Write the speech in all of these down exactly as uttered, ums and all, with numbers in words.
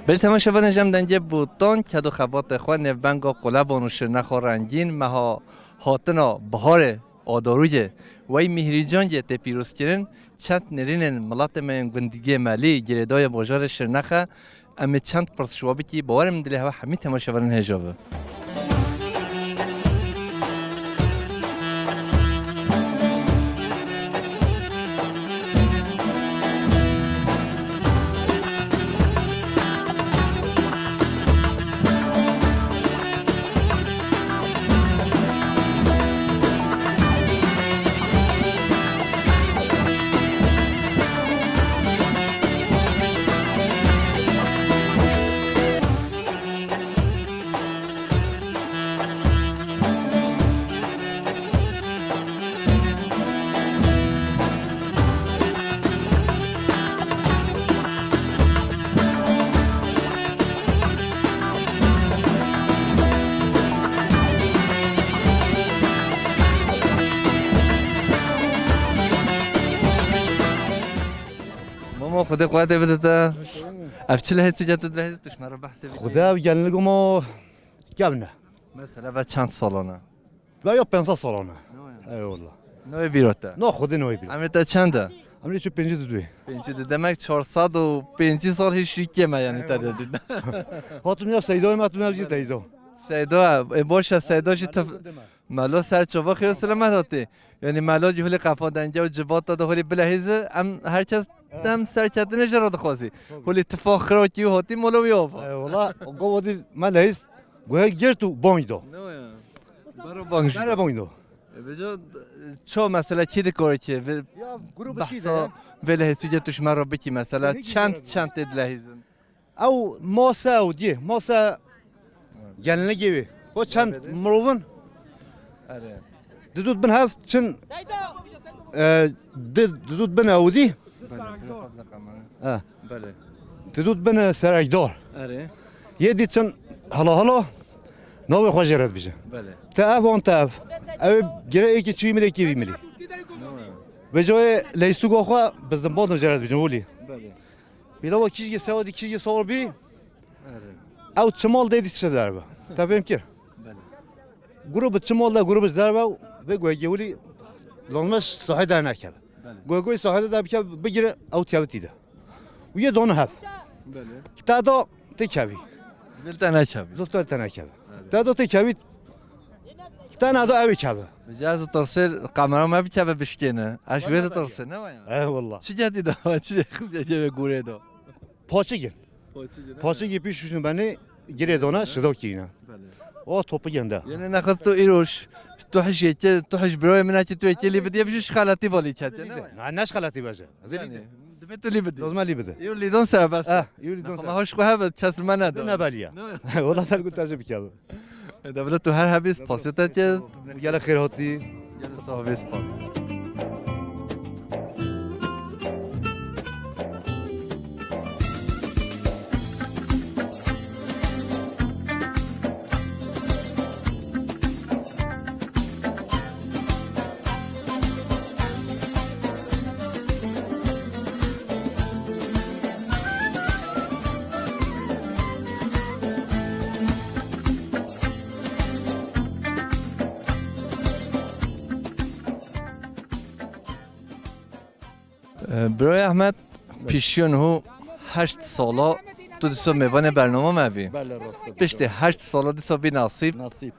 Belê temaşevanên ji em dengê botan ked û xebatê xwe nêvbenga qulebon û şirnexa rengîn meha hatina biharê Adorûyê wey mîhrîcangê tê pîrozkirin, çend nêrînên miletê me yên gundîgê Melî girêdayê bajarê Şirnexe. Em ê çend pirs ji we bikî, bawer im dilê hewe hemî temaşevanên hêja bi. Mama, Xwedê quwetê bide te. Ev çi lehê, çi tu dilehê tu ji me re behsê bikî? Xuda ev gelinlik û mo kevne. Mesela ve çend salon e? Ve ya pênc sed salon e. Eyvallah. Navê bîra te? Na, Xwedê navê bîra. Emrê te çend e? Emrê çi pêncî û du. Pêncî û du. Demek çar sed û pêncî sal hîş şîkê me yani te de dît. Hatim ya Seyda, hatim ya jî Seyda. Seyda, e, boş e, Seyda jî tef-, Melo ser çava xêr û selamet hatî. Yani Melo jî holê qefa denge û civata da holê bilehîze, em herkes dem serketinê jê re dixwazî. Holê tifa xirakî û hatî molo wî ava. E, wala, gava dî me lehîz guhê girt û bang da. Ne ya? Bero bang jî. Bero bang da. E, beca, ço mesela kî dikore ki? Ya, grubu kî de? Behsa vê lehîzûgê tu ji me re bikî mesela. Çend, çend tê dilehîzin? Ew masa ew diyê, masa gelinlikê wê. Xwe çend mirovin? Erê. Didût bin hev çin, e, di-, didût bin ew dî. Belê, bir fazla kamera. Ha. Belê. Didût bin serekdar. Erê. Yê dî çin hala hala navê xwe jê re dibêjin. Belê. Te ev an te ev. Ew gire êkî çûyî milê kî vî milî. Vê cayê leystuka xwe bi zimbandin jê re dibêjin, holî. Belê. Pîlava kîjgê sewedî kîjgê sor bî. Erê. Ew çimal dê dî çi derbe. Te fêm kir? Belê. Grubu çimal de grubu ji derbe û vê guhê gewilî lazim e sahê dernekeve. Belê. Guhê guhê sahê de bike bigire ew tiyavitî de. Û yê donu hev. Belê. Te da tê kevî. Dil te nekevî. Dil te nekeve. Belê. Te da tê kevî. Te neda ew ê keve. Ji ez ditirsê kamera me bikeve bişkêne. Ez ji wê ditirsê, ne waya? Eyvallah. Çi getî da, çi xizgekê wê gûrê da? Paçigin. Paçigin, ne? Paçigî pîş şûşin benê girê dona şido kîne. Belê. O topu gende. Yene nexist tu îroş, tu hijê ke, tu hij birayê min ki tu ê kê lî bidî, ev jî şixaletî valî ketiye, ne waya? Na, ne şixaletî beje. Vê lî de. Divê tu lî bidî. Lazim e lî bide. Îro lîdon serbest. Eh, îro lîdon serbest. Xwe hebe kes li me neda. Ne beliye. Ne waya? Wala fel gul te jê bikeve. Devlet tu her hebî spasê te ke. Gelek xêr hatî. Gelek sağ ol, spas. Ee, Birayê Ehmed, pîşiya niho heşt sala tu dîsa mêvanê bernama me bî. Belê, rast e. Piştî heşt sala dîsa bî nasîb. Nasîb.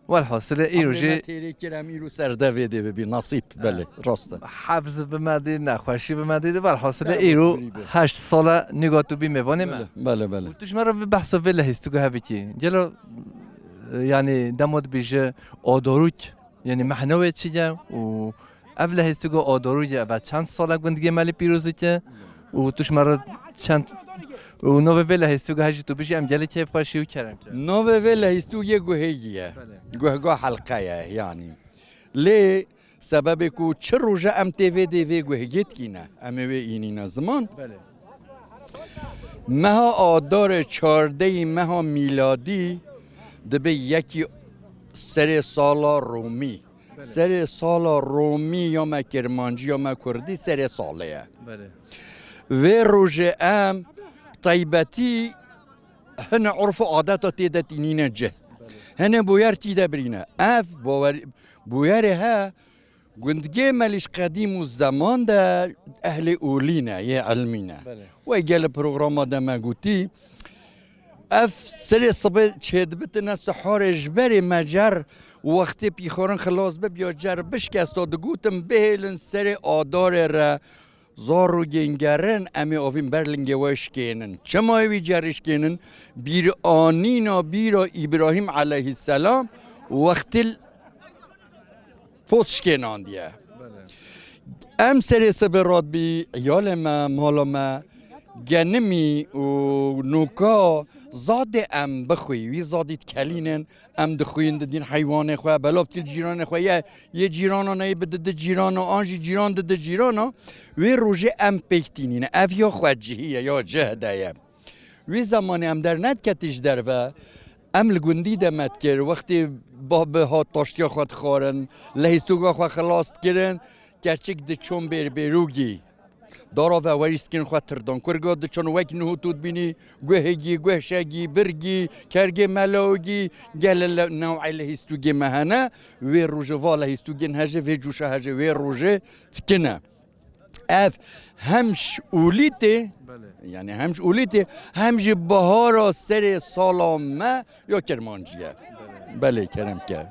Welhasilê îro jî têrê kir em îro ser devê dê bibî. Nasîb, belê, rast e. Hefz bi me dî, nexweşî bi me dî, welhasilê îro heşt sala nîga tu bî mêvanê me. Belê, belê, belê. Û tu ji me re vê behsa vê lehîstûkê hebikî. Gelo, e, yanî dema dibêje Adorûk, yanî mehna wê çi ye û ev lehîstûka Adorûk e, ev çend sala gundgê me lê pîroz dike û tu ji me re çend û navê vê lehîstûka hejî tu bijî em gelê kêfxweşî û kerem ke. Navê vê lehîstûkê Guhêgî ye. Belê. Guhga Helqe ye yanî. Lê sebebê ku çi roje em tê vê dê vê guhgê dikîne, em ê wê înîne ziman. Belê. Meha Adarê çardeyî meha mîladî dibe yekî serê sala Romî. Belê. Serê sala Romî ya me Kirmancî ya me Kurdî serê salê ye. Belê. Vê rojê em taybetî hine urf û adeta tê de tînîne cih. Hine bûyer tî de birîne. Ev bawer-, bûyerê he, gundgê me lî ji qedîm û zeman de ehlê olî ne, yê ilmî ne. Belê. Wê gelê programa de me gotî, ev serê sibê çêdibitine siharê ji berê me cer wextê pîxorin xilas bib ya cer bişkesta digotin bihêlin serê adarê re zarogên gerin em ê avîn ber lingê we şikênin. Çima ê wî cerî şikênin? Bîranîna bîra Îbrahîm eleyhîsselam wextê pot şikênandiye. Belê. Em serê sibê radbî, iyalê me, mala me, genimî û nûka zadê em bixwî, wî zadî dikelînin, em dixwîn didîn heywanê xwe, belav tîl cîranê xwe ye, yê cîrana neyê bididi cîrana, an jî cîran didi cîrana, wê rojê em pêk tînîne. Ev ya xwecihî ye, ya cih de ye. Wî zemanê em dernediketî ji derve, em li gundî de me dikir, wextê babi hat taştiya xwe dixwarin, lehîstoka xwe xilas dikirin, keçik diçûn bêrbêrûgî. Dara ve werîs dikin xwe tirdan. Kurga diçûn wek nuhûtû dibînî, guhêgî, guhşegî, birgî, kergê melawgî, gelê le-, new'ê lehîstûgê me hene, wê rojê va lehîstûgên hejê, vê coşa hejê, wê rojê dikine. Ev hem ji olî tê, Belê. yani hem ji olî tê, hem jî bahara serê sala me ya Kirmancî ye. Belê, kerem ke.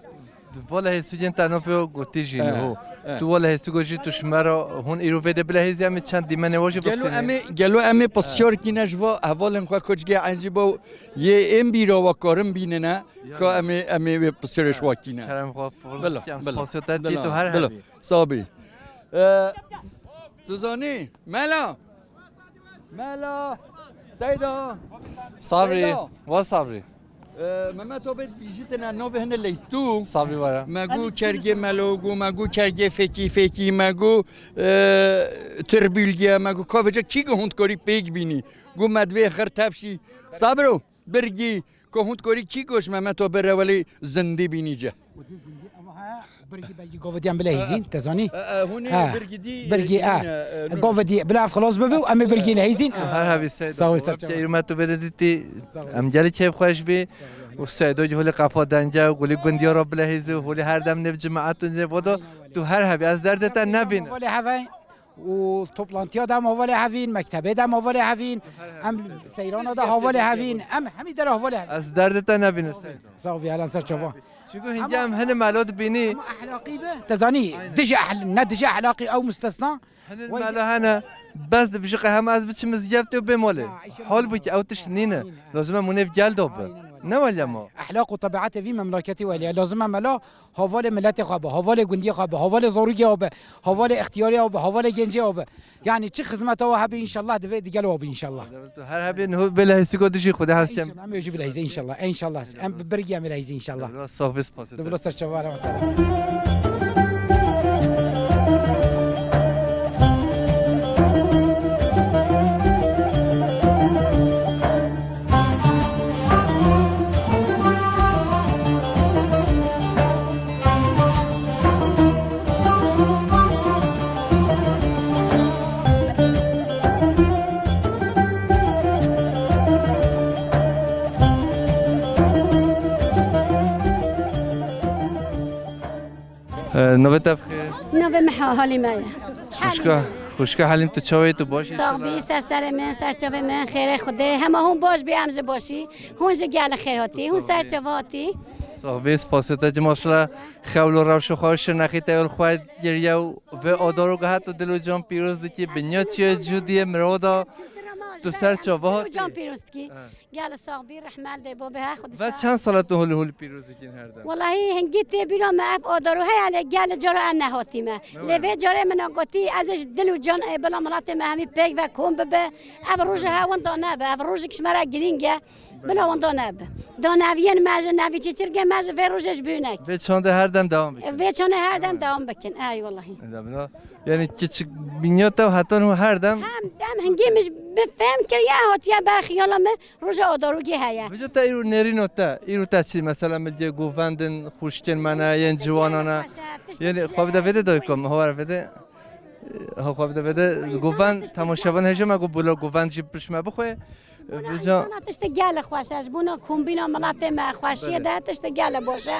Tu vala hêsûgên te navê gotî jî He, niho. he. Tu vala hêsûgo jî tu ji me re hûn îro vê de bilehêzî em ê çend dîmenê we jî Gelo bistînin. em ê, gelo em ê pisyar kîne ji va hevalên xwe koçgê encî bo yê ên bîra we karin bînine, ka em ê, em ê wê pisyarê ji we kîne. Kerem xwe, Bila, em bila, spasiya te bila, dî tu her bila. hebî. Sabî. Ee, tu zanî, Mela. Mela. Seyda. Sabrî. Seyda. Wa Sabrî. Ee, Mehmet abi dijitine navê hene leystu. Sabrî wara. Me gu kergê melo, gu me gu kergê fekî fekî, me gu, ee, tirbîlgiye, me gu kavêca kî gu hûn dikarî pêk bînî. Gu me divê xir tevşî. Sabro, birgî, ku hûn dikarî kî goş Mehmet abi re welî zindî bînî ce. Û di zindî eva heye, birgî belgî govediyan bile hîzîn, te zanî? E, e, hûn ê Ha, birgî dî, birgî, e, ha. Dîn, e, e, Govediye, bila ev xilas bibe û em ê birgî lehîzîn. Tu her hebî Seyda. Sağ ol, Webke sağ ol. Îro me tu vê de dîtî. Sağ ol. Em gelî keyf xweş bî. Sağ ol. Û Seyda holê qefa denge û gulî gundiya re bilehîzî û holê her dem nêv cemaet û nêv vodo. Aynen öyle. Tu her hebî, ez derdê te nebînim. Wale hevey. Û toplantiya de em hevalê hevîn, mektebê de em hevalê hevîn, em seyrana de hevalê hevîn, em hemî dera hevalê hevîn. Ez derdê te nebînim. Sağ ol, Seyda. Sağ ol, Biyalan ser çava. Çiku hingî em hini melo dibînî. Ama ehlaqî be, te zanî, Aynen. dijî ehl-, ne dijî ehlaqî ew mustesna. Hini Vay melo hene, bes dibijî qe hem ez biçim mizgeftê û bê molê. Ha, îşe Halbûkî ew tişt nîne. Nîne, ha. Lazim e mûnê gel de be. Aynen öyle. Ne welya ma? Ehlaq û tebiatê vî memleketî welya. Lazim e melo Havalê miletê xwe be, havalê gundiyê xwe be, havalê zarokê xwe be, havalê ixtiyarê xwe be, havalê gencê xwe be. Yani çi xizmeta we hebe inşallah divê digel we be inşallah. Tu her hebê niho bê lehîsîko dijî Xwedê heskem. İnşallah, em ê jî bilehîze inşallah. E, inşallah. Em bi birgî em ê lehîze inşallah. Biraz sağ ol, spas. Divla ser çavar ama selam. Navê te bi xêr? Navê min Ha-, Halîme ye. Xwişka, xwişka Helîm, tu çawa yî, tu baş î? Sax bî, ser serê min, ser çavê min, xêrê Xwedê. Hema hûn baş bî, em jî baş î. Hûn jî gelin xêr hatî, hûn ser çava hatî. Sax bî, spasê te, maşallah. Xewl û rewşa xwe û şirnexî te yol xwe giriye û vê adaro gihat û dil û can pîroz dikî. Binya çiye cûdiyê mirada tu ser çava hatî. Can pîroz dikî. He. Gel sax bî, rehmel de bo be, ha, xwe Ve dişa. Çend sala tu hûlî hûlî pîroz dikîn her dem? Wellahî, hingî tê bîra me ev adaro heye, lê gel cara ez nehatîme. Ne Lê were? Vê carê min a gotî, ez ê ji dil û can ê bila miletê me hemî pêk ve kom bibe. Ev roja he winda nebe, ev rojek ji me re girîng e. Bila winda nebe. Da neviyên me ji, nevî çîçirgê me ji vê rojê ji bîr neke. Vê çandê her dem devam bikin. Vê çandê her dem devam bikin. Ey wellahî. Eda bila. Yani kiçik binya te heta niho her dem. Hem dem hingî min bi fêm kiriye, hatiye ber xiyala me. Roja adarogê heye. Vêca te îro nêrîno te, îro te çi? Mesela milgê govendin, xwişkên me ne, yên ciwanan e. Xweş e, tişt Yên tişt xwe bide e, vê de daykom, xweş. Hawar vê de. Ha xwe bide vede govend temaşevan hêja me got bula govend jî pişt me bixwe. Vêca Însana tiştê gelê xweş e. Ji bona kombîna miletê me xweşiyê de tiştê gelê baş e.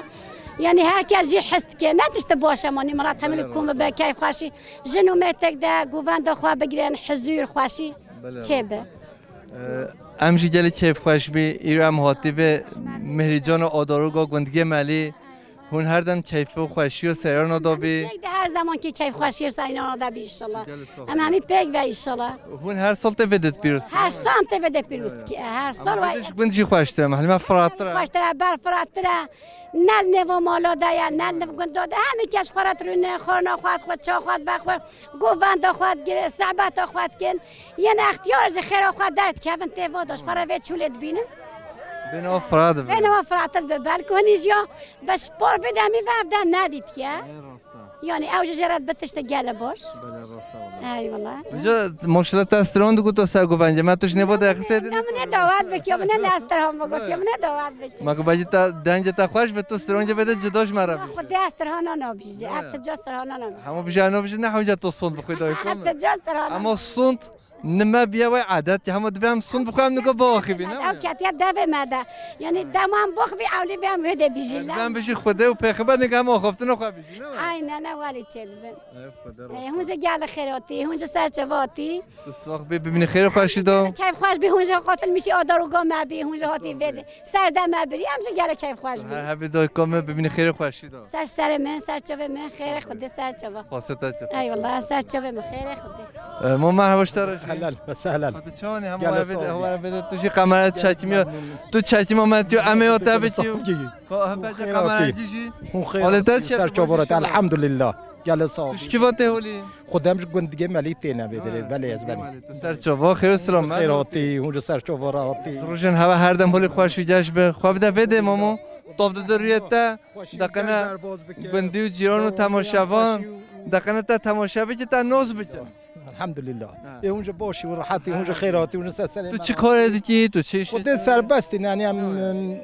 Yanî her kes jî his dike. Ne tiştê baş e, manî milet hemî li kom bibe, keyfxweşî. Jin û mêtek de govenda xwe bigirin, hizûr, xweşî çêbe. Em jî gelî keyfxweş bî. Îro em hatî vê Mihrîcana Adaroga gundgê Melî. Hûn her dem keyf û xweşî û seyrana da bî. Pêk de her zemankî keyfxweşî û seyrana da bî inşallah. Em hemî pêk ve inşallah. Hûn her sal tê vê de pîroz. Her sal tê vê de pîroz dike. Her sal Ama vê de ji gund jî xweştir e. Mihlî me firattir e. Xweştir e, ber firattir e. Ne li nêva mala de ye, ne li nêv gunda de. Hemî kes xwe re dirûne, xwarina xwe dixwe, ça xwe dibe xwe, govenda xwe digire, sehbeta xwe dikin. Yên extiyar ji xêra xwe derdikevin têva de, ji xwe re vê çûlê dibînin. Bênava firat dibe. Bênava firat dibe. Belkû hinî jî ya ve ji por vê demî ve ev de nedîtiye. Yanî ew jî jê re dibe tiştê gelê baş. Belê, rast e wele. Eyvallah. Vêca maşallah te strand got to ser govendê me, tu ji nêva de qisê didî. Min ne dawet bikî, min ne strand bigotî, min ne dawet bikî. Ma ku bacî te dengê te xweş be, tu strandê vede cida ji me re bî. Xwedê strana nabîje, ev ti ca strana nabîje. Hema bije no bije ne hewce tu sond bixwe dayî kom. Ev ti ca strana. Ama sond nime biye wê adet ya, hema divê em sond bixwe em nika biaxivî ne? Ew ketiye devê me de. Yanî dema em boxivî ewlî bê em wê de bijî la. Divê em bijî Xwedê û pêxember nika em axaftina xwe bijî ne? Aynen, ne welî çê dibin. Ev Xwedê rast. Hûn ji gelê xêr hatî, hûn ji ser çava hatî. Tu sax bî, bimînî xêr û xweşî de. Keyf xweş bî, hûn ji qatil mişî Adaroga me bî, hûn ji hatî vê de. Ser de me birî, em ji gelê keyf xweş bî. Her hebî dayika me, bimînî xêr û xweşî de. Ser serê min, ser çavê min, xêrê Xwedê ser çava. Xwesê te çi. Eyvallah, ser çavê min, xêrê Xwedê. E, mo merhaba ji te re jî. Ehlen ve sehlen. Hadi çawanî hem Gel were sağ bide, ol. Were bide, tu jî kamera çekmiyor. Tu çekmiyor, me diyor, em ê o te bitiyor. Ko hepece kamera jî. Hûn xêr Halê te hatî, çi ser çavara te, elhamdulillah. Gelê sağ ol. Tu şkiva tê holî? Xwedem ji gundigê Melî têne vê dirê. Belê ez belê. Tu ser çava, xêr û silamet. Xêr hatî, hûn ji ser çava re hatî. Rojên heva her dem holî xweş û geş be. Xwe bide vê dê mamo. Tav dide rûyê te. Deqene gundî û cîran û temaşevan. Deqene te temaşe bike, te noz bike. Elhamdulillah. Ê hûn ji baş û rehetî, hûn ji xêr hatî, hûn ji ser serê. Tu çi karê dikî, tu çi işê? Xwedê serbestî ne, yanî em, em,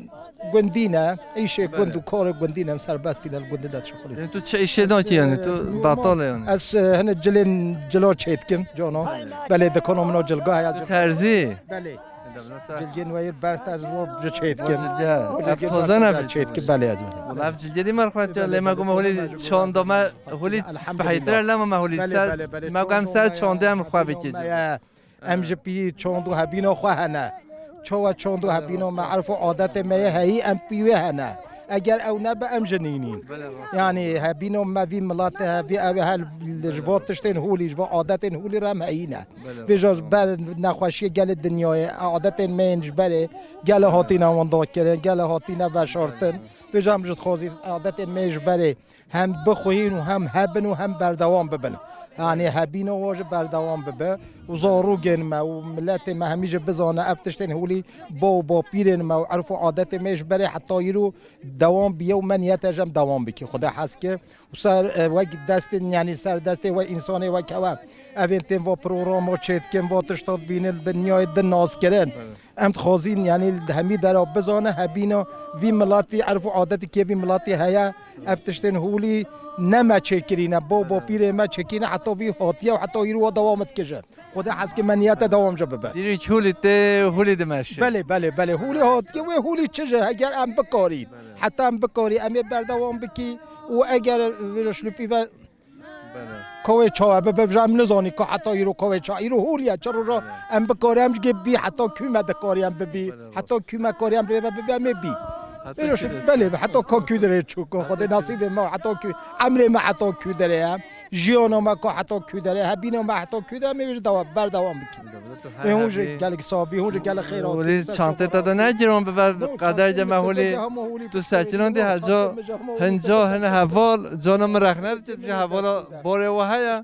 gundî ne, îşê gund û karê gundî ne, em serbestî ne, li gundî de dişixulî. Yanî tu çi işê nakî yanî, tu betal e yanî? Ez, e, hinek cilên cila çêdikim, cana. Belê, dikana min o cilga heye. Tu terzî? Belê. Cilgên weyir berx ez bo ji çêdikim. Ev taze ne çêdikim, belê ez. Wala ev cilgê dî me xwet ya, lê me gome holî çanda me holî spehîtir e, lema me holî ser, me gom ser çandê em xwe bikî. Em ji pî çand û hebîna xwe hene. Çawa çand û hebîna me, erf û adetê me yê heyî em pî wê hene. Eger ew nebe em ji nînîn. Yanî hebîna me vî miletê hevî ew hel ji va tiştên holî, ji va adetên holî re em heyî ne. Vêja ji ber nexweşiyê gelê dinyayê, adetên me yên ji berê gelê hatîne windakirin, gelê hatîne veşartin. Vêja em ji dixwazî adetên me ji berê hem bixwîn û hem hebin û hem berdewam bibin. Yanî hebîna wa jî berdewam bibe û zarokên me û miletê me hemî jî bizane ev tiştên holî ba û bapîrên me û erf û adetê me ji berê heta îro dewam biye û me niyete ji em dewam bikî. Xuda hez ke û ser, e, wek destên, yanî ser destê wek însanê wek hewe evên tên va programa çêdikin, va tişta dibînin, li dinyayê din nas kirin. Em dixwazîn, yanî li hemî dera bizane hebîna vî miletî, erf û adetê kê vî miletî heye, ev tiştên holî ne me çêkirîne, bo bapîrê me çêkirîne, heta vî hatiye û heta îro wa dewam dikije. Xwedê hez ke me niyete dewam jî bibe. Dîrî holî tê, holî dimeşe. Belê, belê, belê. Holî hatiye wê holî çi ji heger em bikarîn. Heta em bikarî, em ê berdewam bikî û eger vêja şlupî ve ka wê çawa bibe, vêja em nizanî ka heta îro ka wê ça. Îro holî ye, çi roja em bikarî, em ji gê bî, heta kû me dikarî em bibî. Heta kû me karî em rê ve bibe, em ê bî. Vêja şlupî, belê, heta ka kû dirê çû, ka Xwedê nasîbê me, heta kû, emrê me heta kû dirê ye. Jiyana me ka heta kû derê, hebîna me heta kû derê, em ê ji dewa berdewam bikin. Ê hûn jî gelek sabî, hûn jî gelek xêr hatî. Holî çantê te de ne giran bibe, qeder de me holî tu sekinan dî heca hinca hine heval, cana min rexne dike, ji hevala borê we heye.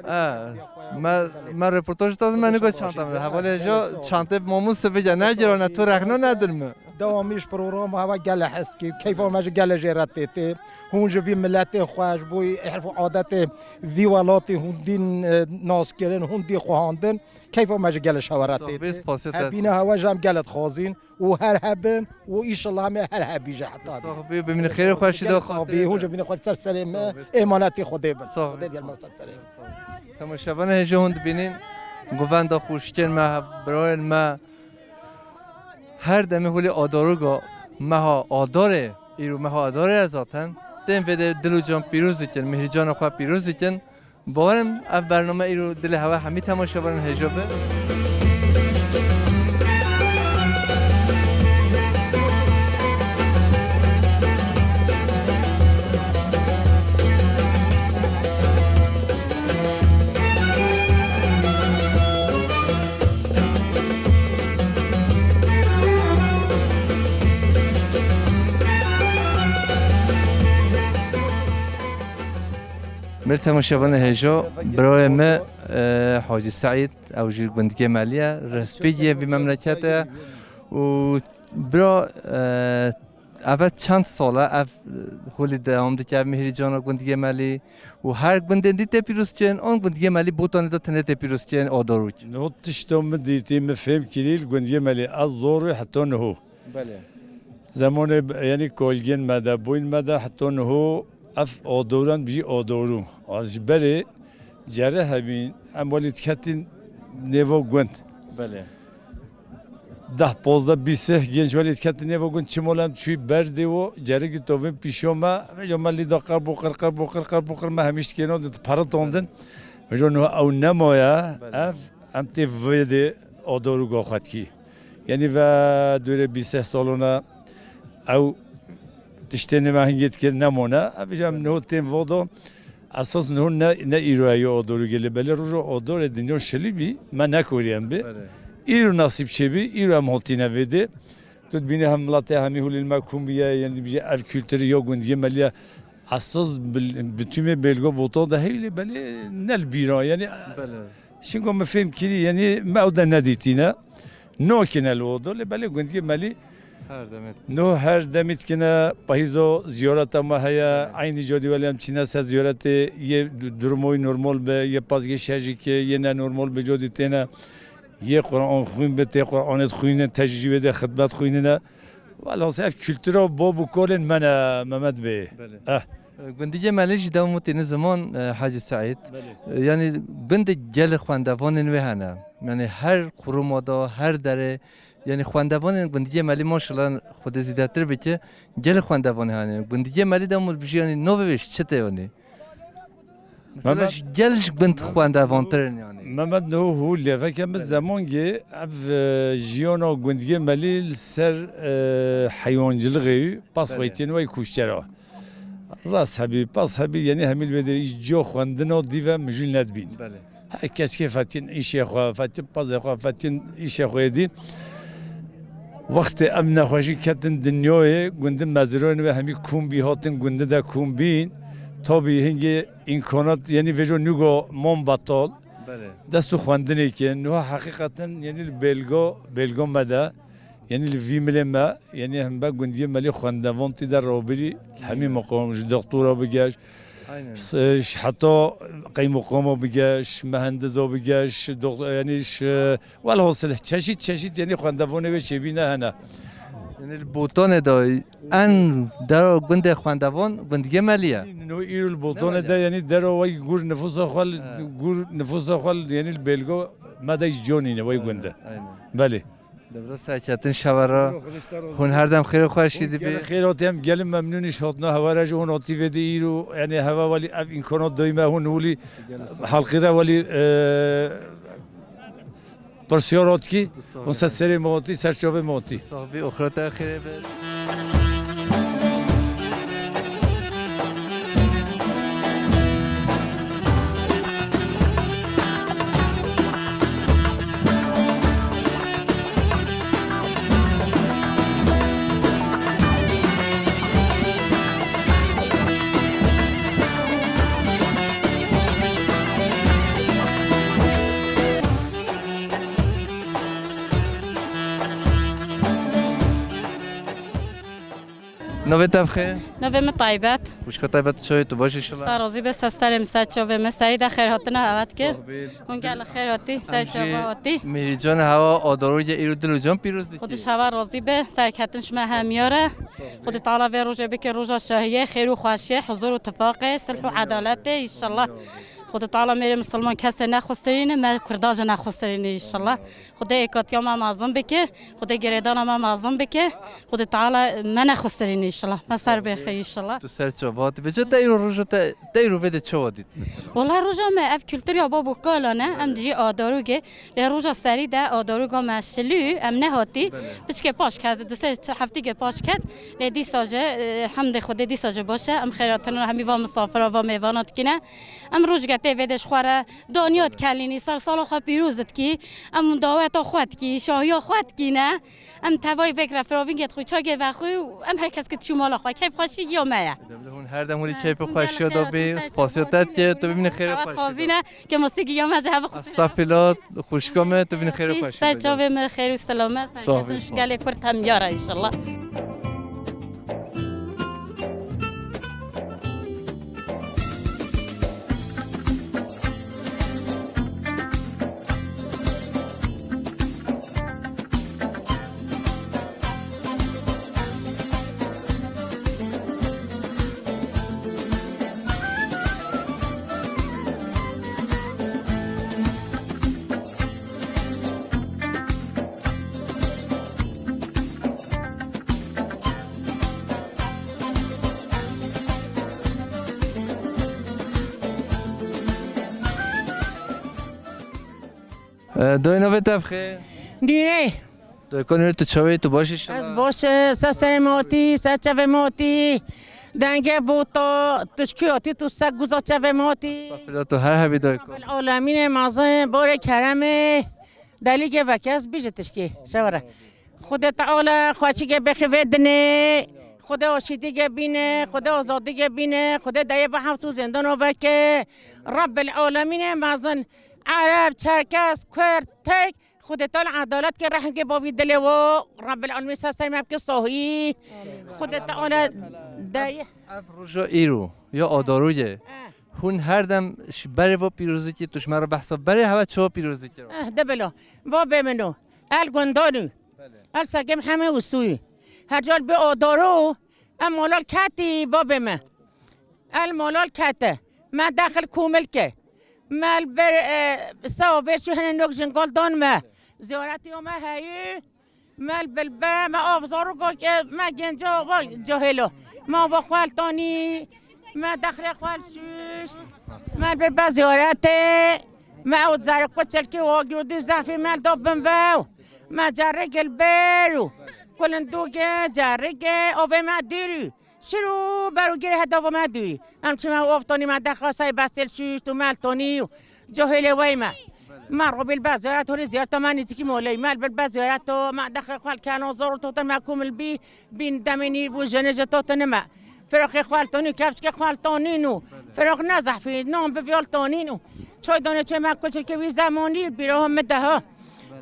E, me, me reportaj da me nigo çanta min. Hevalê heca çantê mamû sivî ne girane, tu rexne nedin mi? Dewamî ji programa hewa gele hez dike. Keyfa me ji gele jê re tê tê. Hûn ji vî miletê xwe, ji bo îrf û adetê vî welatê hûn dîn, e, nas kirin, hûn dî xwehandin. Keyfa me ji gele ji hewa re tê tê. Hebîna hewa ji em gele dixwazîn û her hebin û înşallah em ê her hebî ji heta bî. Sax bî, bimînin xêrê xweşî de. Gelek sax bî, hûn ji bînê xwe ser serê me, êmanetî Xwedê bin. Xwedê digel me ser serê me. Temaşevanê hêja hûn dibînin, govenda xweşikên me, birayên me, her demê holê Adaroga meha Adarê, îro meha Adarê ye zaten, tên vê de dil û can pîroz dikin, mihrîcana xwe pîroz dikin. Bawerim ev bername îro dilê hewe hemî temaşevanên hêja be. Mir temaşevanê hêja, birayê me, e, Hacî Seîd, ew jî gundikê Melî ye, rehspêkî ye vî memleketê ye û bira, e, Eve çend sal e ev, e, holî dewam dike, ev mihrîcana gundiyê Melî û her gundên dî tê pîroz kirin, an gundiyê Melî Botanê de tenê tê pîroz kirin, Adarok. Niho tişta min dîtî, min fêm kirî li gundiyê Melî ez zor û heta niho. Belê. Zemanê b-, yanî kolgên me de, boyên me de heta niho ev Adoran bijî Adoru. Az ji berê cere hebîn, em welî diketin nêva gund. Belê. Deh, pozdeh, bîst sih genç welî diketin nêva gund, çimol em çûyî berdê wo, cerigî tovên pîşo me, vêca me lî da qerboqir, qerboqir, qerboqir, me hemî tiştê kêno di pere tondin. Vêca niha ew nemaye, belê, ev, em tê vê dê Adoruga xwe dikî. Yanî ve dûrê bîst sih salona ew tiştê nêva hingê dikir nemone. Ev vêca em niho tên vodo. Esas niho ne, ne îro ye yo Adorû gelê, belê roja Adorê dinya şilî bî, me nekoriyen bi. Belê. Îro nasîb çêbî, îro em hotîne vê dê. Tu dibînî hem miletê hemî hulîl me kûm bîye, yanî dibîje ev kulturî yo gundiyê me lîye. Esas bil-, bi tûmê belgo boto de hewlê belê ne li bîra, yanî. Belê. Şingo min fêm kirî, yanî me ew de nedîtîne. Nokine li odo, lê belê gundiyê Melî. Her demê. No her demî dikine, pahîzo ziyareta me heye, evet, eynî codî welê em çîne ser ziyaretê, yê du-, durumoyî normal be, yê pazgê şejî ke, yê ne normal be codî têne, yê Quran xwîn be, tê Quranê dixwîne, tecrîbê de xidmet xwînine. Velhasıl ev kultura bo bi kolên me ne, Mehmet Bey. Belê. Eh. Gundiyê Melî jî dewam têne ziman, e, Hacî Seîd. Belê. E, yanî gundê gelê xwendevanên wê hene. Yanî her quruma da, her derê, yanî xwendevanên gundiyê Melî maşallah Xwedê zîdetir bike, gelê xwendevanê hene. Gundiyê Melî dewam bijî yanî navê wê çi tê yanî? Mesela Mehmet, ji gel ji gund xwendevantir in yanî. Mehmet niho hû lêveke min, belê, zemangê ev, e, jiyana gundiyê Melî li ser, e, heywancilixê wî pas, belê, xweytên wê kuşçera. Rast hebî, pas hebî, yanî hemî li wê derê î co xwendina dî ve mijûl nedibîn. Belê. Her kes kê fetin îşê xwe, fetin pazê xwe, fetin îşê xwe yê dî. Wextê em nexweşî ketin dinyayê, gundin mezirayên wê hemî kûm bî, hatin gundi de kûm bîn. Tabî hingê îmkanat, yanî vêco nûgo mon betal. Belê. Dest û xwendinê ke, niha heqîqeten, yanî li belgo, belgo me de, yanî li vî milê me, yanî hembe gundiyê Melî xwendevan tî de robirî, hemî, aynen, meqam, ji doktora bige, aynen, s-, ji heta qeymoqama bige, ji mehendiza bige, ji dok-, yanî ji, welhasil çeşît çeşît yanî xwendevanê wê çêbîne hene. Yanî li Botanê de en dera gundê xwendevan gundiyê Melî ye. No îro li Botanê de yanî dera wê gur nifûsa xwe li, he, gur nifûsa xwe li, yanî li belgo me de î conîne wê gunde. Aynen, aynen. Belê. Devre serketin şevera. Hûn her dem xêr û xweşî dibî. Gelek xêr hatî, em gelin memnûn î ji hatina hewa re jî hûn hatî vê dê îro, yanî hewa welî ev îmkanat doyî me hûn welî, gelek sağ ol, halkî re welî, e, pirsiyar hatkî, hûn ser serê me hatî, ser çavê me hatî. Sax bî, oxirata xêrê be. Navê te bi xêr? Navê min Taybet. Xwişka Taybet, tu çawa yî, tu baş î inşallah? Star razî be, ser serê min, ser çavê min, serî de xêr hatina, evet ki. Hûn gelek xêr hatî, ser çava hatî. Mihrican hewa adarû ye, îro dil û can pîroz dike. Xwedê ji hewa razî be, serketin ji me hemiyar e. Xwedê Teala vê rojê bike roja şahiyê, xêr û xweşiyê, huzur û tifaqê, sulh û edaletê inşallah. Xwedê Teala mêrê misilman kesê nexusirîne, me Kurda jî nexusirîne inşallah. Xwedê êkatiya me mezin bike, Xwedê girêdana me mezin bike, Xwedê Teala me nexusirîne inşallah. Me ser bêxe inşallah. Tu ser çava hatî. Bêje te îro roja te, te îro vê de çawa dît? Wala roja me ev kultur ya bab û kala ne, em dijî adarûgê. Lê roja serî de adarûga me şilî, em nehatî. Belê. Piçkê paş ket, du sê heftîgê paş ket. Lê dîsa jî, e, hemdê Xwedê dîsa jî baş e. Em xêratina hemî va misafira, va mêvana dikine. Em rojgê tê vê de ji xwe re daniya dikelînî, ser sala xwe pîroz dikî. Em daweta xwe dikî, şahiya xwe dikî ne. Em tevayî vek re firavîngê dixwî, çagê vexwî û em her kes ki diçû mala xwe. Keyf xweşî giya me ye. Hûn her dem hûn ê keyf û xweşiya da bî, spasiya te dike, tu bimîne xêr û xweşiya da. Ke mastî giya me ji hev xwestin. Estağfirullah, xwişka me, tu bimîne xêr û xweşiya da. Ser çavê me xêr û selamet, serketin ji gelê Kurd hemiyar e inşallah. Dayê, navê te bi xêr? Nûrê. Dayê, ka Nûrê, tu çawa yî, tu baş î inşallah? Ez baş e, ser serê me hatî, ser çavê me hatî. Dengê bota, tu ji kû hatî, tu ser guza çavê me hatî. Estağfirullah, tu her hebî dayê. Rabbil alemînê mezin, barê keremê, delîgê veke, ez bêje tişkî, şewere. Xwedê Teala xweşîgê bêxî vê dinê, Xwedê aşîtîgê bîne, Xwedê azadîgê bîne, Xwedê dayê bi hefs û zindano veke. Rabbil alemînê mezin, Ereb, Çerkes, Kurd, Tirk, Xwedê Teala edalet ke, rehmkê bavî dilê wo, Rabbil alemîn ser ser me bike sahî. Xwedê Teala dayê. Ev roja îro ya adarû ye. Eh. Hûn her dem ji berê va pîroz dikî, tu ji me re behsa berê hewe çawa pîroz dikî? Eh, de bila. Babê min o. El Gundanu. Belê. El Sergê Mihemê Usûyî. Her cal bi adarû, em malal ketî babê me. El malal kete. Me dexil komil kir. Me li ber, e, sewa vê şû hene nok jingal dan me. Ziyaretî me heyî. Me li bilbe, me avzar û gak, e, me genca va cahilo. Me va xwel tanî. Me dexrê xwel şûşt. Me li bilbe ziyaretê. Me ew zerek kuçelkî û agrodî zehfî me li da bin vew. Me cerrigê li ber û kulindûgê, cerrigê, avê me dûrî. Şir û ber û girê hedava me dûrî. Em çime û av tanî me dexasay besêl şûşt û me li tanî û cahêlê wey me. Me robî li ber ziyaret holî ziyareta me nîzikî moley. Me li ber ziyareto me dexê xwe li keno zor û totin me komil bî. Bîn demê nîr bû jenê ji totinime. Firoxê xwe li tanî, kevçikê xwe li tanîn û firox ne zehfî, nan bi viya li tanîn û çay danê çay me kuçikê wî zemanî bîra min de ha.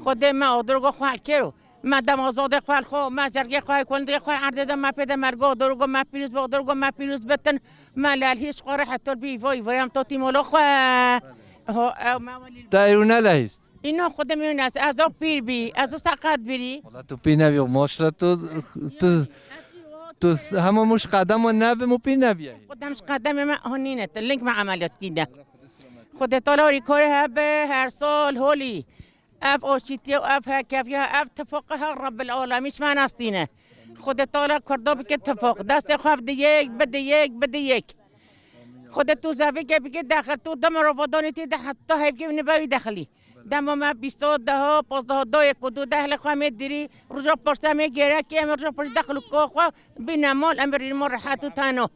Xwedê me adirgo xwe li kêro. Me dem azadê xwe li xwe, me cergê xwe, kulindê xwe erdê de me pê de mergo adirgo me pîroz bi, adirgo me pîroz bitin. Me lel hîç xwe re hetor bî vay vay em tatî mala xwe. Ho, ew me welî. Te ew ne lehîst? Înan xwedê min nas, ez o pîr bî, ez o seqet birî. Wala tu pîr nebî, maşallah tu, tu, tu hema mûş qedema nebim û pîr nebî. Xwedem ji qedemê me honîne, tu link me emeliyat kîne. Xwedê Teala rîkarê hebe, her sal holî. Ev aşîtî û ev hekeviya, ev tifaqe her Rabbil Alemîn ji me nastîne. Xwedê Teala Kurda bike tifaq, destê xwe bide yek, bide yek, bide yek. Xwedê tu zevîke bike dexil, tu dema rovadanê tê de heta hevkê nebewî dexilî. Dema me bîsta deha, pazdeha dayê ku du dehlê xwe mê dirî, roja paşte mê gerek em roja paşte dexil û ka xwe bîne mal, em rîn mal rehet û teno.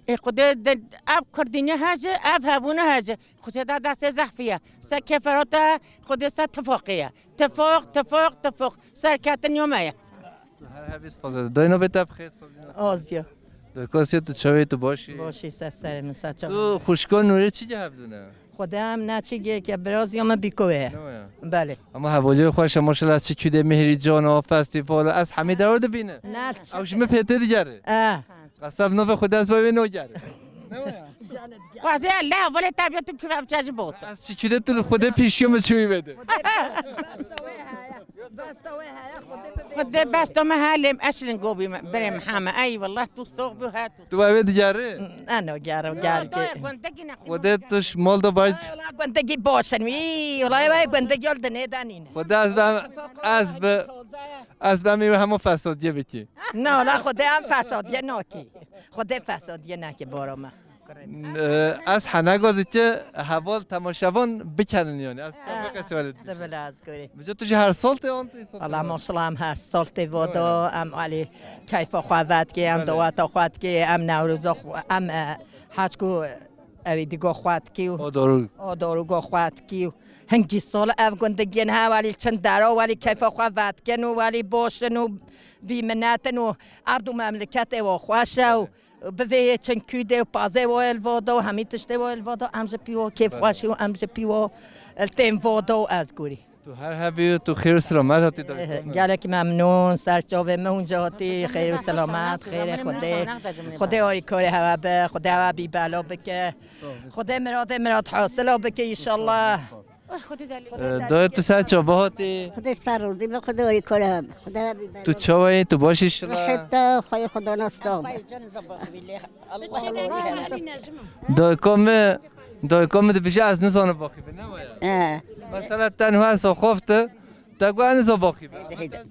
Ê Xwedê de, ev kurdîne hece, ev hebûne hece. Xwedê de destê zehfiye. Se keferate, Xwedê se tifaqê ye. Tifaq, tifaq, tifaq. Serketin yo me ye. Her hebî spas. Dayê, navê te bi xêr? Aziya. Dayê, ka sê, tu çawê, tu baş î? Baş î, ser serê min, ser çav. Tu xwişka Nûrê çi ge hevdû ne? Xwedê em ne çi ge ke biraz ya me bîko ye. Ne ya? Belê. Ama hevaliyê xweş e, maşallah, çi kûdê Mihrican a, festîval a, ez hemî dewa dibîne. Ne. Ew ji min pê tê digere. Eh. Qesab navê Xwedê ez vay wê nogere. Ne waya? Wazê Allah, volê tabiya tu kive biçe ji bot. Ez çi çi de tu li Xwedê pêşiyo min çi wî vede. Xwedê besta me ha lêm eşrin gobî me. Berê Mihemed. Ey wallah tu sox bi ha tu. Tu vay wê digere? Ano gere gel ki. Xwedê tu ş-, mal da baş. Gundegî başin wî. Wala vay gundegî yol dinê danîne. Xwedê ez bem, ez bi, ez bem îro hemû fesadiyê bikî. Na, la Xwedê em fesadiyê nakî. Xwedê fesadiyê nakî baro me. N-, ez hene go dike heval temaşevan bikenin yani. Ez Ha, tabii qesê wele de dibişim. Bila ez gorî. Bize tu ji her sal tê an tu sal Allah tê? Maşallah em her sal tê vodo, em alî keyfa xwe vetkê, em Belê. Dawata xwe dikê, em Newroza xwe, em, e, haçku ew ê digo xwe dikî û O dorû. O dorû go xwe dikî û hingî sal ev gundegiyên he welî çin dero welî keyfa xwe vedikin û welî boşin û vî minetin û erd û memleketê we xweş e û bivê yê çin kûdê û pazê we li vodo û hemî tiştê we li vodo em ji pî we kêfxweşî û em ji pî we li tên vodo û ez gorî. Tu her hebî û tu xêr û selamet hatî dayika min. Gelek memnûn, ser çavê min hûn jî hatî, xêr û selamet, xêrê Xwedê. Xwedê arîkarê hewe be, Xwedê hewe bî bela bike. Xwedê miradê mirad hasila bike înşallah. Ee, dayê tu ser çava hatî? Xwedê ser rozî be, Xwedê arîkarê hewe be. Xwedê hewe bî bela bike. Tu çawa yî, tu baş î şila? Heta xweyê Xweda nas sağ be. Dayika min, dayika min dibêje ez nizanim baxî be, ne waya? He. Mesela te niha ez xofte, te got ez niza baxî be. Heyde, heyde.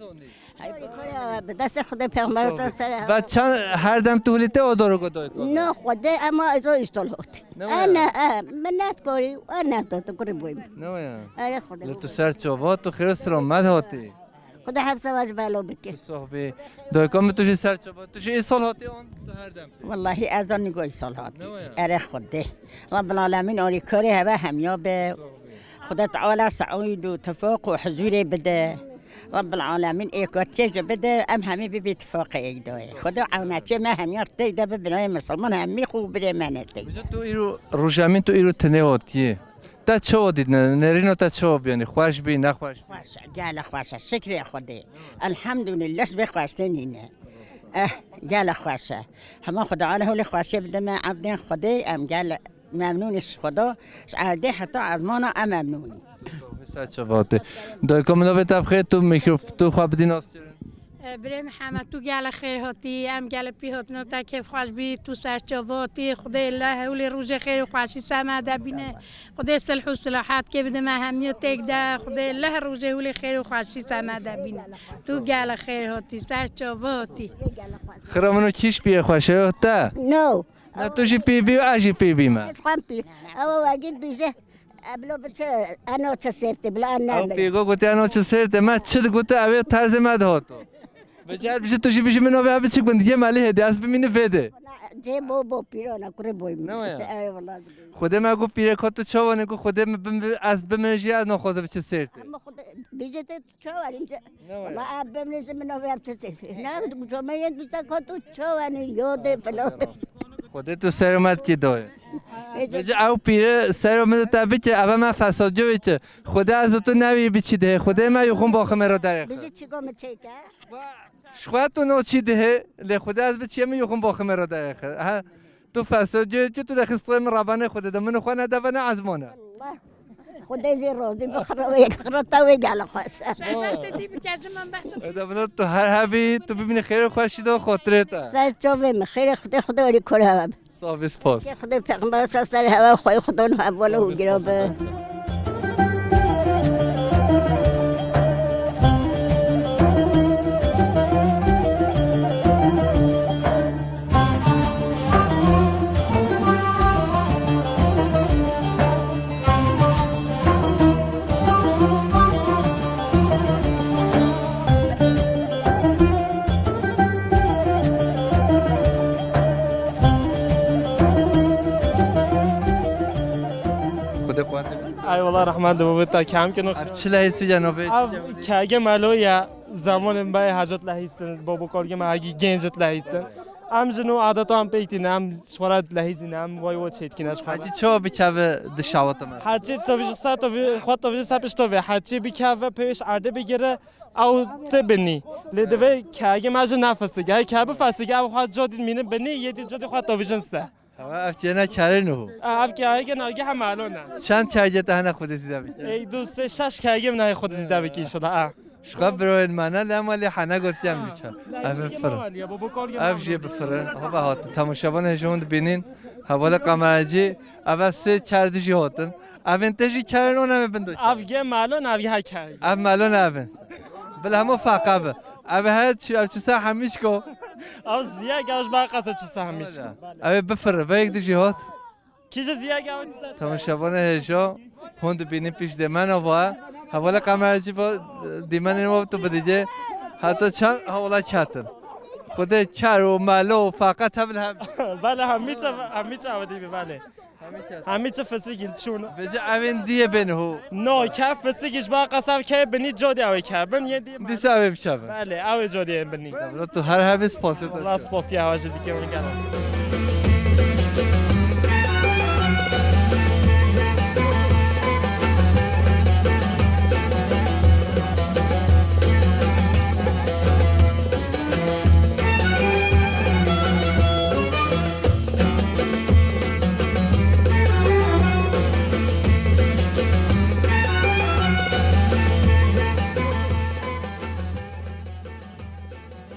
Bi destê Xwedê pêxember ser ser. Ve çend her dem tu hilî te o doro go dayika min? No Xwedê ema ez o îstol hot. Ne waya? Ene, e, minnet gorî, ene to tu kurî boyim. Ne waya? Erê Xwedê. Li tu ser çava, tu xêr û selamet hatî. Xwedê hefsa we ji belo bike. Tu soh bî. Dayika min tu jî ser çava. Tu jî îsal hatî an tu her dem tê? Wallahî ez an nigo îsal hatî. Ne waya? Erê Xwedê. Rabbil Alemîn arîkarê heve hemiya be. Xwedê Teala seûd û tifaq û huzûrê bide. Rabbil Alemîn êkatiyê jî bide. Em hemî bibî tifaqê êk dayê. Xwedê ewnetçê me hemiya tey de bibinayê misilman hemî xwe û birê me ne tey. Bize tu îro rojemîn tu îro tinê hatiyê. Te çawa dît? Ne-, nerîna te çawa bû? Yanî xweş bî, nexweş bî? Xweş e, gele xweş e. Şikrê Xwedê. Elhamdulillah, ji vê xweştê nîne. Eh, gele xweş e. Hema Xweda Teala holê xweşiyê bide me evdên Xwedê, em gele memnûn î ji Xweda. Ji erdê heta ezmana em memnûn î. Ser çava hatî. Dayika min navê te bi xêr, tu mîkrof-, tu xwe bidî naskirin. E, birê Mihemed, tu gele xêr hatî, em gele pî hatina te kêfxweş bî, tu ser çava hatî, Xwedê li hewlê rojê xêr û xweşî ser me de bîne. Xwedê silh û silahet kê bide me hemiya têk de, Xwedê li her rojê hewlê xêr û xweşî ser me de bîne. Tu gele xêr hatî, ser çava hatî. Xira min û kîş pîyê xweş e te? No. Na tu jî pî bî û ez jî pî bîme. Ez xwem pî. Ew wegît bîje. Eblo bi çi, eno çi sêrtê, bila en Ew nabin. Pîgo gotî eno çi sêrtê, me çi digoto ew ê terzê me dihoto. Vêca bijî tu jî bijî min ove ev çi gundiyê me lê hêdî, ez bimîni vêdê. Cê bo bo pîrona kurê boy min. Ne waya? Ey wallah. Xwedê me got pîrek tu çawa ne got Xwedê min bim-, ez bimînim jî ez naxwaze bi çi sêrtê. Ama Xwedê bîje te Çawa ince? Ne waya? Wala ev bimrê ji min ove ev çi sêrtê. Ne, çomeyên dûsa ko tu çawa ne, yo de filo. Xwedê tu serê me dikî doye. Ece- Vêca ew pîre serê min te bike, eve me fesadiyo bike. Xwedê ez û tu newî biçî dihê. Xwedê me yû xwin baximê re derêxe. Bizi çiko mi çêke? Şxwe tu no çî dihê, lê Xwedê ez biçiyê min yû xwin baximê re derêxe. Ha, tu fesadiyo ki tu de xistê min rabanê Xwedê de. Min xwe ne deve ne ezmane. Allah. Xwedê jê razî bi xira wê, xira te wê gele xweş e. Zehmetê dî bike ji min behs. Eda bila tu her hebî, tu bibînî xêrê xweşî de xatirê te. Ser çavê min, xêrê Xwedê, Xwedê werî kor hewe be. Sax bî, spas. Xwedê pêxember ser ser hewe, xweyê Xwedê hev wele û gira be. Xwedê quwet bide. Ay wala rehmet de bavê te kem kino. Ev çi lehî sî ya navê? Ev kege melo ya. Zamanên me hecet lehîstin, babo kargê me hegî genc lehîstin. Em ji nû adetan pêk tîne, em ji xwe re dilehîzîne, em way wo çêdikine ji xwe re. Hecî çawa bikeve di şawata me? Hecî tovî ji ser, tovî, xwe tovî ji ser pişt tovê. Hecî bikeve pêş erdê bigire, ew tê binî. Lê divê kegê me jî nefisige. Her ke bifisige, ew xwe codî mînin binî, yê dî codî xwe tovîjin ser. Ew ev kêne kerê niho. Ev kegê nagê hem alon e. Çend kegê te hene Xwedê zîde bike? Ey, du, sê, şeş kegê min heye Xwedê zîde bike inşallah. Ji xwe birayên me ne, lema lê hene gotiye em jî çar. Ev ê bifire. Ev jî bifire. Hoba hatin. Temaşevanê hêja hûn dibînin. Hevalê kameracî. Ev e sê kerdî jî hatin. Evên te jî kerên, wan em ê bin do. Ev gê melon, ev gê her kerê. Ev melon evin. Bila hemû feqa bi. Ev her çi, ev çi se hemîşko. Ev ziyek, ev ji ber qasa çi se hemîşko. Ev ê bifire. Ve yek di jî hat. Kî ji ziya gawa çi ser? Temaşevanê hêja, hûn dibînin pişt dêmena va, hevala kameracî va, dîmenên wa tu bidigê, heta çend hevala ketin. Xwedê ker û melo û feqet hev li hev. Belê, hemî çi, hemî çi ew dî bi, belê. Hemî çi fisigîn çûn. Vêca evên diyê bên ho. No, ker fisigî ji ba qesav kê binî codî ew ê ker bin, yê dî. Dîsa ew ê biçavin. Belê, ew ê codî ê binî. Wala tu her hebî spasê te. Wala spasiya hewa jî dike min gelo.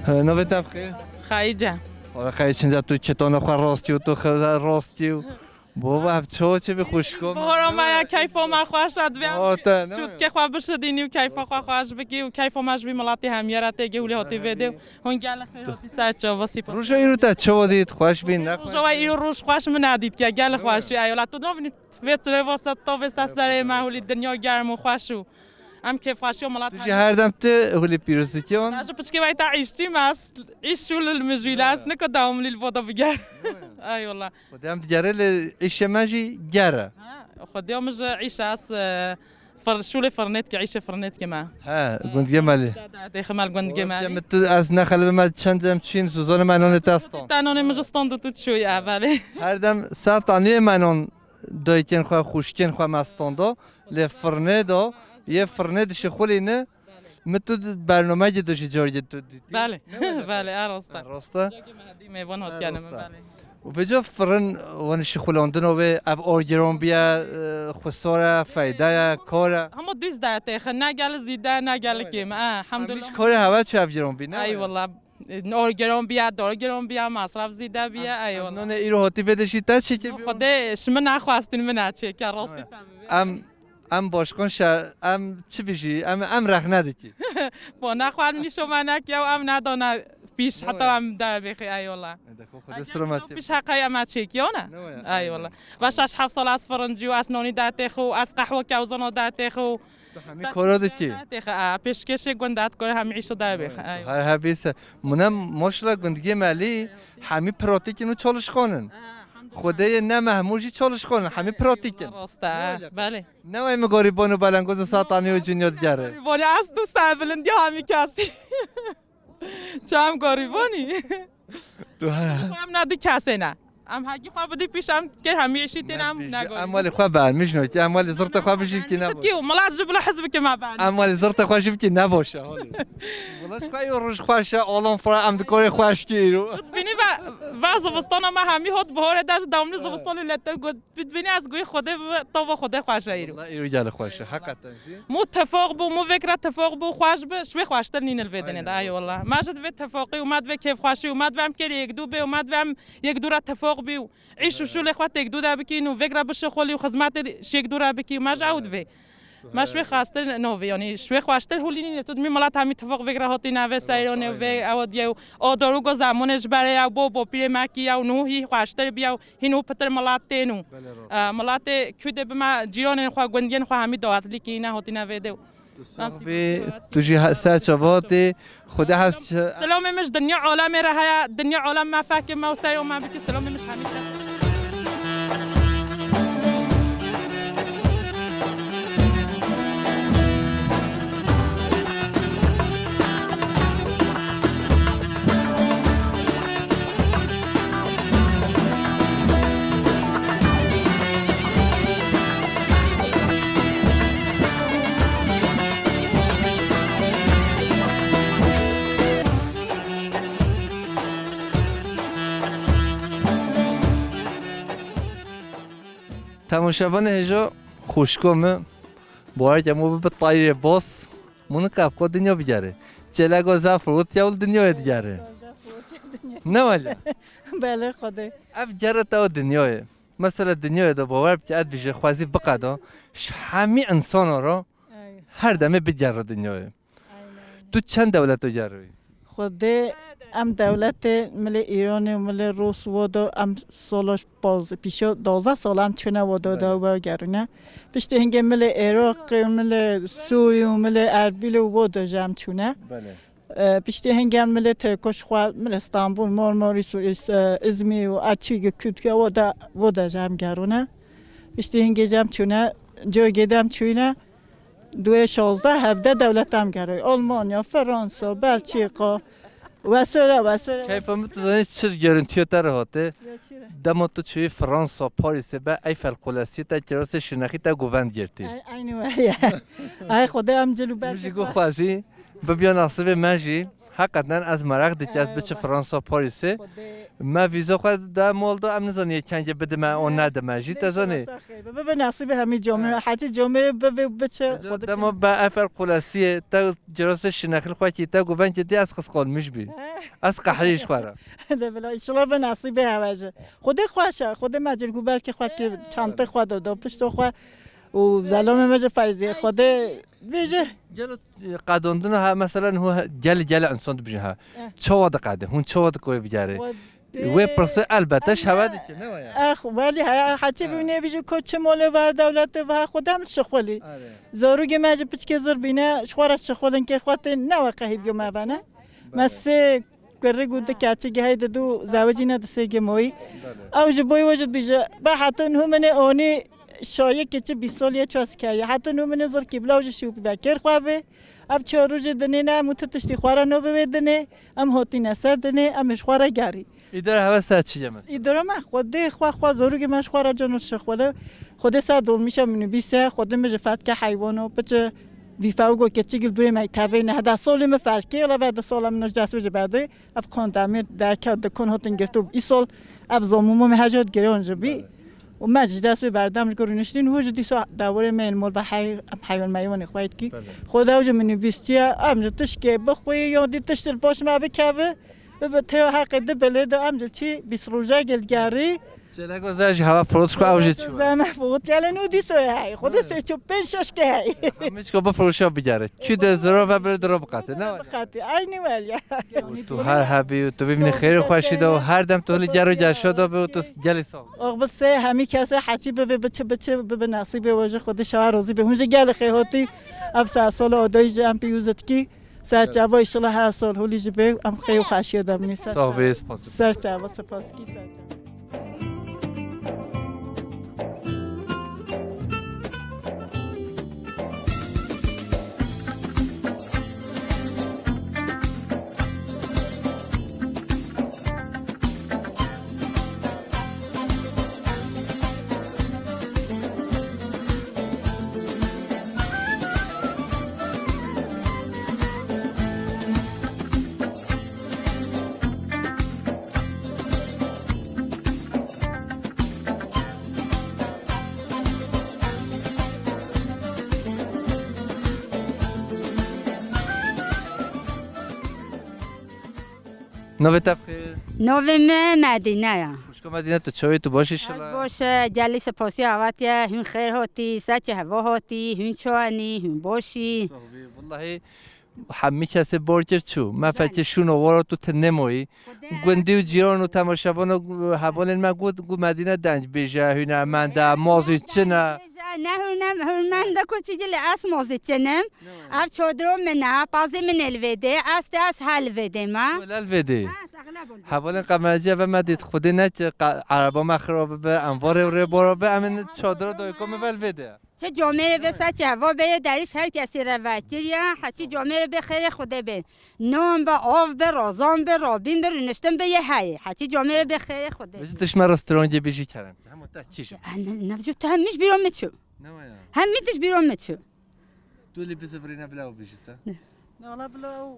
He, navê te bi xêr? Xayîce. Ola Xayî, çinca tu ketona xwe rastî û tu xewda rastî û. Baba, ev çawa çi bi xwişko? Bahara me ya, keyfa me xweş e, divê em şûtke xwe bişidînî û keyfa xwe xweş bikî û keyfa me ji vî miletî hemiye re tê gihûlê hatî vê dê û hûn gelek xêr hatî ser çava, sîpas. Roja îro te çawa dît, xweş bî, ne xweş? Roja we îro roj xweş min nedît ke, gelek xweş bî, eyvallah. Tu nabînî vê tu rê vasa tavê ser serê me hûlî dinya germ û xweş û em kêfxweşiya milet. Tu jî hemî her dem tu hûlî pîroz dikî wan? Ez ji piçkê wayta îşçî me, ez îş şûl li mijûl e, ez nika dewamlî li voda biger. Eyvallah. Xwedê em digere lê îşê me jî ger e. Ha, Xwedê min ji îşe ez, e, fir-, şûlê firnê dike, îşê firnê dike me. He, gundgê me lê. Dê ximel gundgê me lê. Tu ez nexelibim, me çend em çîn, Suzanê me nonê te stand. Te nonê min ji stand tu çûye, belê. Her dem ser taniyê me non dayikên xwe, xwişkên xwe me stando, lê firnê do, yê firnê dişixulîne, Min tu bernameyê tu jî carî tu dîtî? Belê. Ne were? Belê, a rast e. A rast e? Cagê me hedî mêvan hatiye ne min, belê. Û vêca firin wan şixulandino wê, ev orgiron biye, e, xusar e, feyde ye, kar e? Hema dûz de têxin, ne gel zîde, ne gel kêm. E, hemdulillah. Hemî ji karê hewe çi ev giron bî, ne were? Ay wallah. E, orgiron biye, dor giron biye, masraf zîde biye, ay wallah. Nonê îro hatî vê de jî te çêkir biyo? Xwedê ji min nexwestin, min neçêke, rastî te bibê. Em Em başkan şe-, em çi bijî, em, em rexne dikî. Bo nexwar nîşo me nekiye û em nedane pîş heta em derbêxê, eyvallah. Ede xwe Xwedê selamet. Pîş heqayê em çêkiyane. Eyvallah. Ve şeş heft sal ez firincî û ez nonî detêxi û ez qehwe kewzana detêxi û. Tu hemî kora dikî. Detêxi, e, pêşkêşê gund et kore hemî îşo derbêxi. Eyvallah. Her hebî se. Mune maşallah gundgê melî hemî pratîk in û çalışkan in. Xwedê yê ne mehmû jî çalışkan in, hemî pratîk in. Rast e, belê. Ne wê min gorîbon û belengozên Satanî û cinya digere. Gorîbonî ez du serbilind ya hemî kesî. Çam gorîbonî. Tu he. Em ne du kesê ne. Em hegî xwe bidî pîş em kê hemî eşî tên em ne gorîbon. Em welî xwe bermîş no ki, em welî zirtê xwe bijî ki ne. Ki milat ji bila hizb ki me ben. Em welî zirtê xwe jî ki ne boş e, holî. Wala xwe yo roj xweş e, oğlum fora em dikorê xweş ki îro. Bînî ve, ve zivistana me hemî hot bihore de ji dawmli zivistan û lete got. Tu dibînî ez goyî Xwedê bi tava Xwedê xweş e îro. Wala îro gelek xweş e, heqeten jî. Mû tefaq bû, mû vêkra tefaq bû, xweş bi, şwê xweştir nîne li vê dinê de, ay wala. Me ji divê tefaqî û me divê kêfxweşî û me divê em kêrî yekdû bê û me divê em yekdû re tefaq bî û îş û şûlê xwe têkdû de bikîn û vêkra bişixulî û xizmetê ji yekdû re bikî û me ji ew divê. Me şwê xwestir novê, yanî şwê xweştir hûlî nîne. Tu dimî milat hemî tifaq vêk re hatî navê seyronê û vê ew diye û o dorugo zamonê ji berê ew bo bo pîrê me kî ew nû hî xweştir bî ew hîn û pitir milat tên û, e, milatê kû de bime cîranên xwe, gundiyên xwe hemî dawetlikî ne hatî navê de û. Tu sax bî, tu jî he-, ser çava hatî. Xwedê hez çi. Selamê min ji dinya alemê re heye. Dinya alem me fehkê me û seyro me bikî. Selamê min ji hemî kes. Temaşevanê hêja, xwişko min, bawerek em û bibe tayîrê boz, mûnika ev xwe dinya bigere. Çêlego zaf rot ya û dinyayê digere. Ne wele? Belê Xwedê. Ev gere te û dinyayê. Mesela dinyayê de bawer bike, ez bije xwezî biqeda, ji hemî insana re Ay. her demê bigere dinyayê. Aynen. Tu çend dewleto geroyî? Xwedê em dewletê milê Îranê û milê Rûs wo do em solo poz, pîşo dozdeh sal em çûne wo do Belê. do we gerûne. Piştî hingê milê Iraqê, milê Sûrî û milê Erbîlê û wo do jî em çûne. Belê. E, piştî hingê em milê Tirko ji xwe, milê Stenbul, Marmarîs û Îs-, e, Îzmîr û Açîg û Kûtke wo de, wo de jî em gerûne. Piştî hingê jî em çûne, cihê de em çûne. Duê şazdeh, hevdeh dewlet em gerê. Almanya, Fransa, Belçîka. Wesere, wesere. Keyfa min tu zanî çi görüntüye te re hate. Ya çi re? Dema tu çûyî Fransa, Parîsê be Eyfel Kulesiyê te kirasê şinexî te govend girtî. Ay, aynî weriye. Ay Xwedê em cil û ber Min jî got xwezî, bibiya nasibê me jî. Heqeten ez meraq dike ez biçi Fransa, Parîsê. Xwedê. Me vîza xwe da mol da, em nizaniye kengê bidime, o nedime jî, te zanî. Saxê, bi, bi, bi nasîbê hemî comê, Ha. hecî comê bi, bi, biçe, Xwedê Dema be Eyfel Kulesiyê, te girasê şinexil xwe kî, te govend kî, dî ez qisqolmîş bî. Ha. Ez qehrî ji xwe re. De bila, înşallah bi nasîbê hewe jî. Xwedê xweş e, Xwedê me cilgû belkî xwe kî çantê xwe do, do pişto xwe û zelamê me jî Feyzî. Xwedê bêje. Gelo, e, qedandina ha, mesela, hû he, gel, gel insan dibijin ha. Eh. Çawa diqede? Hûn çawa dikoyê bigere? Xwedê Wê pirsê elbette ji hewe dike, ne waya? Eh, welî he, heçî Ha. bî nêbijî ko çi molê ve, dewletê ve, xwe dem şixulî. Are. Zarûgê me ji piçkê zir bîne, ji xwe re şixulin kê xwe tê ne we qehî biyo me ve ne. Me Belê. sê Kurê û du keçikê hey didu zewicîne di sê gê moyî. Belê. Ew ji boy we jî dibêje, be hetin hû min ê onî şayê keçî bîst sol yê çaskeye. Hetin hû min ê zirkî bila ew jî şû bibe kêr xwe bê. Ev çar rojê dinê ne, em û tu tiştî xwe re nabê wê dinê. Em hotîne ser dinê, em ê ji xwe re gerî. Îdara hewe ser çi ye me? Îdara me, Xwedê xwe, xwe zarokê me ji xwe re cano şixwele. Xwedê ser dolmîşa minibîse, Xwedê min ji fetke heywano, piçe vîfewgo keçikil durê mektebê, nehde solê min felkê, la ve di sola min ji dest wê ji berdê. Ev kon demê derket di kon hotin girtû. Îsol ev zomûmo me her jot giron ji bî. Belê. Û me ji dest wê berdem ji gor niştîn, û ji dîsa dewarê me yên mol ve hey-, em heywan meywanê xwe yê dikî. Belê. Xwedê ew ji minibîstiye, em ji tişkê bixwî, ya dî tişt li paş me bikeve, bibe têya heqê di bilê de em ji çî bîst roja gel gerî. Çêleko ze ji hewa firot xwe ew jî çû. Zeme firot gelen û dîso hey. Xwedê sê çû pênc şeş ke hey. Hemî çiko bi firotşa bigere. Kü de zero ve bir diro biqate. Ne var? Biqate. Aynî wel ya. Tu her hebî û tu bibînî xêr û xweşî de û her dem tu li ger û gerşa de bi û tu gelî sağ ol. Ox bi sê hemî kese heçî bibe biçi biçi bibe nasîbê we ji Xwedê şewa rozî be. Hûn jî gelî xêr hotî. Ev ser sola odayî jî em pî û zitkî. Serçava, înşallah her sal holî jî bê, em xêr û xweşiyê de bimîn. Sağ ol, bê, spas. Serçava, spas dikî, serçava. Navê te bi xêr? Navê me Medîne ya. Xwişka Medîne, tu çawa yî, tu baş î? Ez şila? Baş e, gelî sipasiya hevat ye, hûn xêr hatî, serçe heva hatî, hûn çawa nî, hûn baş î? Sax bî, wellahî hemî kesê bar kir çû. Me Yani. fekê şûno wara tu tune mayî. Xwedê. Gundî û cîran û temaşevana gu-, hevalên me got, got Medîne dengbêj e, hunermend e, mazî çin e. Dengbêj e, ne huner-, hunermend e, ku çi dilê ez mazî çin im. Ne were? Ev çadiro min e, pazê min ê li vê dê, ez tê ez hel vê dê me. Tu hel vê dê. Ez exleb ol. Hevalên qemerciye ve me dît, Xwedê neke qa-, ereba me xira bibe, em varê rê bara be, em ê çadira dayika me vel vê dê. Çi camêrê be, serçe heva be, yê derîş her kesî re vekir ye. Heçî camêrê be, xêrê Xwedê be. Nan be, av be, razan be, rabîn be, rûniştin be, yê heyê. Heçî camêrê be, xêrê Xwedê. Vêjî tu ji me restorangê bêjî kerem. Hema te çi ji? Eh, ne, ne, vêjî tu hemî ji bîra min çû. Ne waya? Hemî tu ji bîra min çû. Tu lê bizivirîne bila ew bêjî te. Ne. Ne, wala bila ew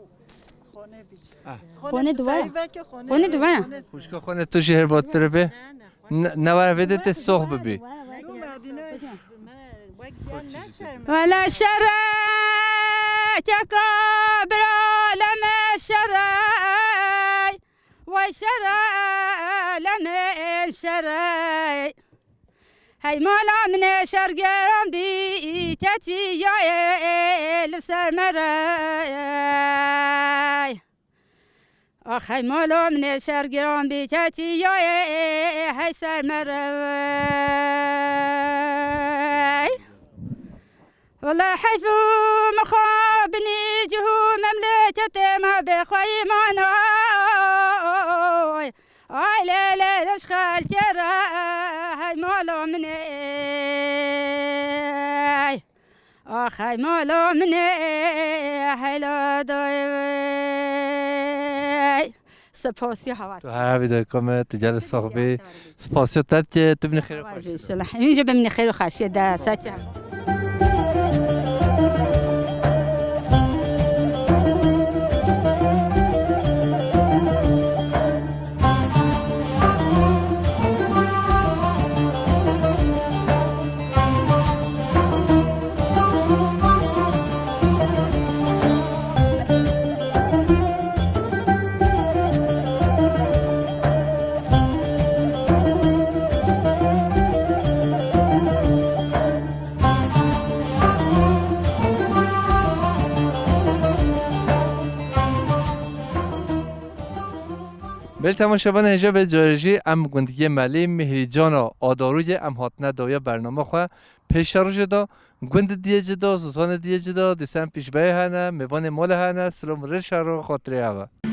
xone bêjî. Ah. Xone Xone tu duvar. Veke, xone Xone duvar. Xone. Xwişka xone tu jî her batir be. Ne, ne, xone. Ne, ne were vê de te sox bibî. Were, were, were. Wele şere teka bira leme şere. Vay şere leme şere. Hey mala min ê şer geran bî, te çi ya ê li ser me re. Ax hey mala min ê şer giran bî, te çi ya ê, hey ser me re. Wele heyf û mixabinî cih û memleketê me bê xweyî manay. Ay lê lê leş xelkê re, hey mala min ê. Ax hey mala min ê, heyla dayê. Spasiya hevat. Tu her evî dayika me, tu gelê sax bî. Spasiya te dike, tu binî xêr û xweş. Înşallah. Hûn jî bimînin xêr û xweşiyê de. Saçê. Belê temaşevanê hêja be carê jî em gundiyê Melî Mihrîcana Adarûyê em hatine dawiya bernama xwe. Pêşerojê de gundê diyê cida, zisanê diyê cida, dîsa em pîşbeyê hene, mêvanê malê hene, silam rê şer û xatirê hev e.